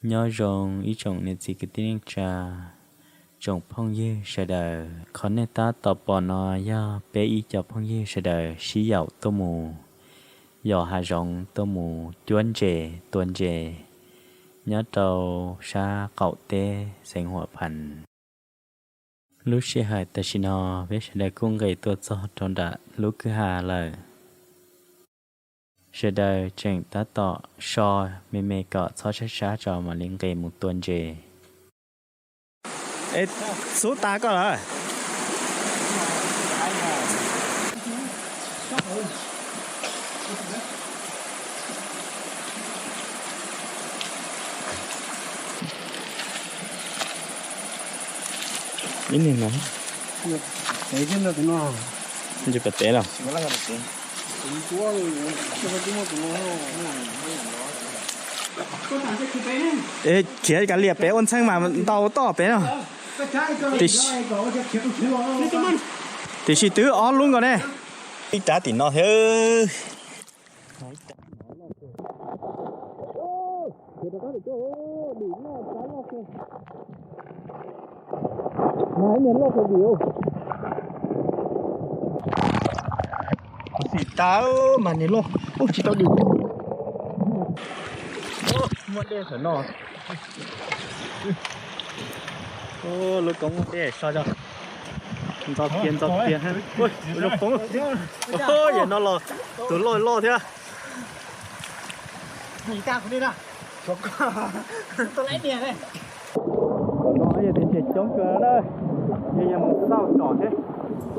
Nyob zoo ib tsoom niam txiv kwv tij neej tsa, tsoom phooj ywg sawv daws. Qhov nej tab tom pom no yog peb ib co phooj ywg sawv daws sib yaum tuaj mus yos hav zoov, tuaj mus cuab ntses tua ntses nyob rau sab qaum teb xeev Huam Phan. Lub sij hawm tam sim no peb sawv daws kuj nqis tuaj txog rau nram lub kwj ha lawm. Sawv daws tseem tab tom so me me kom txhob sab sab tso mam li nqis mus tua ntses. Xub tas koj lawm. Ib niag no, ntsib pas tev los. Khiav kav liam pem ua ntxheej mas ntau toj pem no. Tiam sis twb ob lub nkaus ne. Ib rab tim no thiab. Xim tas mas niag loj, ub tsis tau dim. Muaj dej sawv no. Lub koob dej so tso. Ntxo tiag ntxo tiag. Zoo poob. Yam no los tus loj loj thiab. Tom no yog tias ntses coob kawg na, yog yog mus xauj tsom thiab.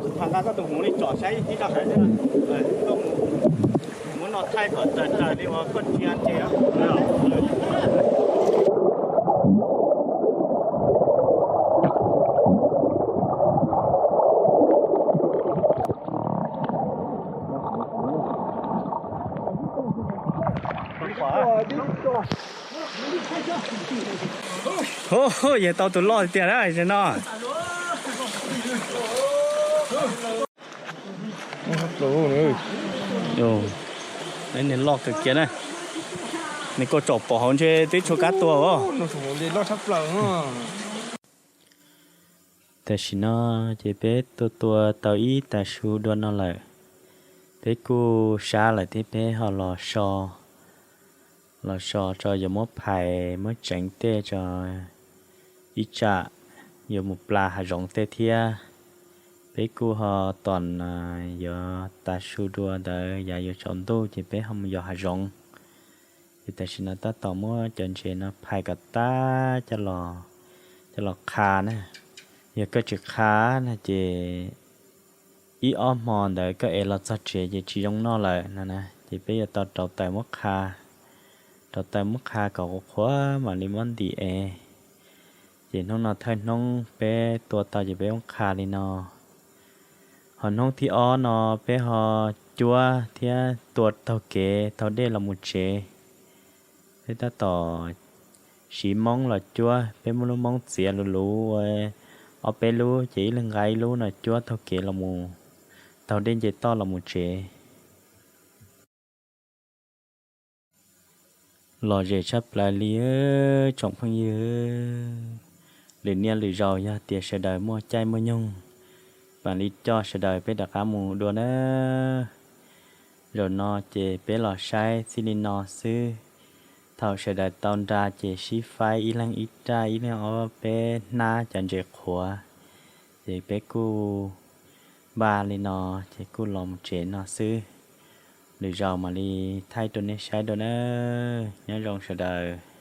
Tsis tas nqa koj tus hmuv li tsom saib ib zaj saib thiab. Muab no thaij kom raws raws li uas koj tsia ntses. Yog tau tus loj tiag tiag na no. Niag loj kawg kiag na. Nws koj tsom pom hauv ntshe twb tshuav kab tua os. Tam sim no ces peb tua tua tau ib tas su dua no lawm. Peb kuj sab lawm thiab peb ho los so, los so tso yuav muab phais muab tseev tej tso ib tsam yuav mus plas hav zoov tej thiab. Peb kuj ho tom yuav tas su dua ntawd yav yuav tsaus ntuj ces peb ho mus yos hav zoov. Ces tam sim no tab tom muab cov ntses no phais kom tag coj los, coj los qha na. Yog koj tsis qha na ces ib ob hmo ntawd koj ev los txog tsev ces tsis zoo noj lawm no na. Ces peb yuav tau rauv taws muab qha, rauv taws muab qha kom qhuav qhuav mam li muab ntim ev. Ces hnub no thawj hnub peb tua tau ces peb muab qha li no. Ho hnub thib ob no peb ho cuab thiab tua taug kev taug dej los mus tsev. Peb tab tom siv moob los cuab, peb muab lub moob txiav luv luv ua ob peb lub ces ib leeg nqa ib lub no cuab taug kev los mus, taug dej nce toj los mus tsev. Lom zem tshaj plaws li tsoom phooj ywg. Lwm niaj lwm zaus yog tias sawv daws muaj caij muaj nyoog, mam li coj sawv daws peb rov qab mus dua na. Zaum no ces peb los saib txij li no xwb. Thaum sawv daws tau nra ces sib faib ib leeg ib raj ib leeg ob peb hnab cov ntses qhuav. Ces peb kuj npaj li no ces kuj los mus tsev no xwb. Lwm zaus mam li thaij rau nej saib dua na. Nyob zoo sawv daws.